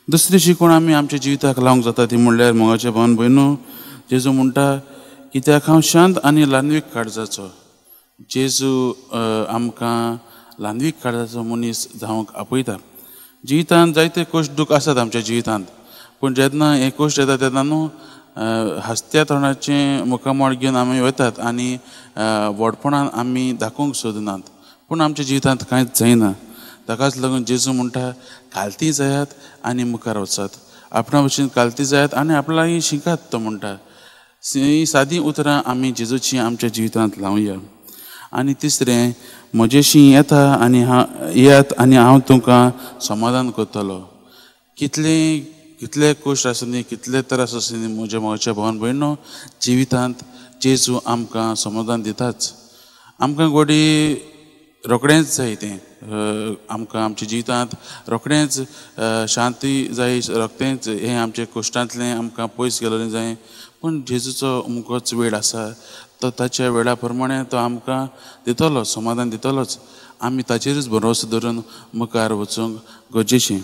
दुसरी शिकवण आमी आमच्या जिविताक लावंक जाता ती म्हणल्यार मोगाचे भावन भयणो, जेजू म्हणटा कित्याक हांव शांत आनी ल्हानवीक काळजाचो। जेजू आमकां ल्हानवीक काळजाचो मनीस जावंक आपयता। जिवितांत जायते कश्ट दूख आसात आमच्या जिवितांत, पूण जेन्ना हे कश्ट येता तेन्ना न्हू हांसत्या तोंडाचें मुखामळ घेवन आमी वतात आनी व्हडपणान आमी दाखोवंक सोदनात, पूण आमच्या जिवितांत कांयच जायना। ताकाच लागून जेजू म्हणटा कालती जायात आनी मुखार वचात, आपणा भशेन कालती जायात आनी आपणा लागीं शिकात। तो म्हणटा ही सादी उतरां आमी जेजूची आमच्या जिवितांत लावया। आनी तिसरें, म्हजेशी येता आनी हांव येयात आनी हांव तुमकां समाधान करतलो। कितले कितले कश्ट आसूं, कितले त्रास आसूं म्हज्या मोगाच्या भावन भयणो, जिवितांत जेजू आमकां समाधान दिताच। आमकां गोडी रोखडेंच जाय तें, आमकां आमच्या जिवितांत रोखडेंच शांती जाय, रोखडेंच हें आमच्या कश्टांतलें आमकां पयस गेल्लें जाय। पूण जेजूचो अमकोच वेळ आसा, तो ताच्या वेळा प्रमाणे तो आमकां दितलो, समाधान दितलोच। आमी ताचेरूच भरोसो धरून मुखार वचूंक गरजेचें।